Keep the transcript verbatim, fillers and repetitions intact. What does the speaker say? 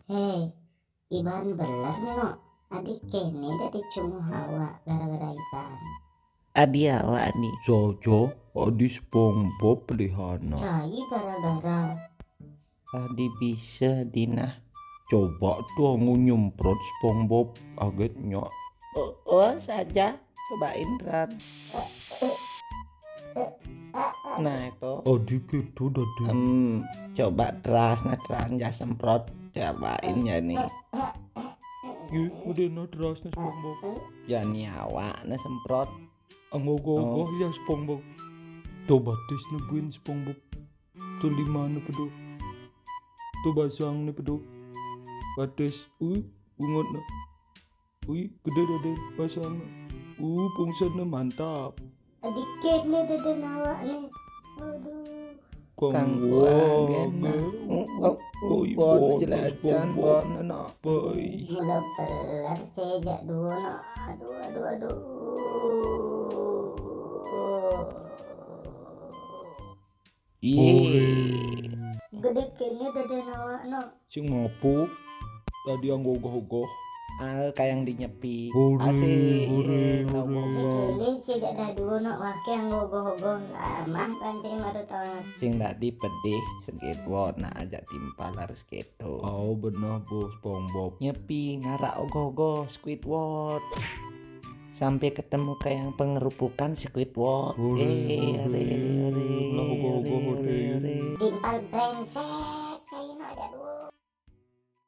Hei, Iban beler no. Adi kene dadi cunguh awak gara-gara Iban. Adi awak adi. Saja adi SpongeBob pelihana. Cai gara-gara. Adi bisa dinah. Coba tu anggo nyemprot SpongeBob agetnya. Oh, oh saja. Cobain Ran. Nah itu. Adi gitu dadi. Hmm, coba teras nah Ran ya semprot. Cobain ya nih. Ye, udah no terasnya SpongeBob. Ya nih awak nah semprot. Anggo gogoh ya SpongeBob. Coba tes neguin SpongeBob. Tu lima ne pedo. Tu basang ne pedo. Batis. Ui, ungut ne. Ui, gede dadi basang ne. Uh, pungsen ne mantap. Dikit nih dada awak nih. Aduh. Kang gua gena. Koi bon jelajan bon nak. Bai. Mula beler cejak dua no. Aduh, aduh, aduh. Iya. Gede kene dada awak no. Sing mapuk. Tadi anggo gogoh. Ah, kayak yang dinyepi. Hore, Asik. hore, Iya, hore. gogoh. Kele cejak dah dua no. Wah ke anggo gogoh. Lamah pancing baru tahu. Sing tadi pedih segit wot nak ajak timpal harus gitu. Oh, benar bos SpongeBob. Nyepi ngarak ogoh-ogoh Squidward. Sampai ketemu kayak yang pengerupukan Squidward. Hore, Eh, hore, hore, hore, lah, ogoh-ogoh, hore, hore. hore. Timpal brengsek.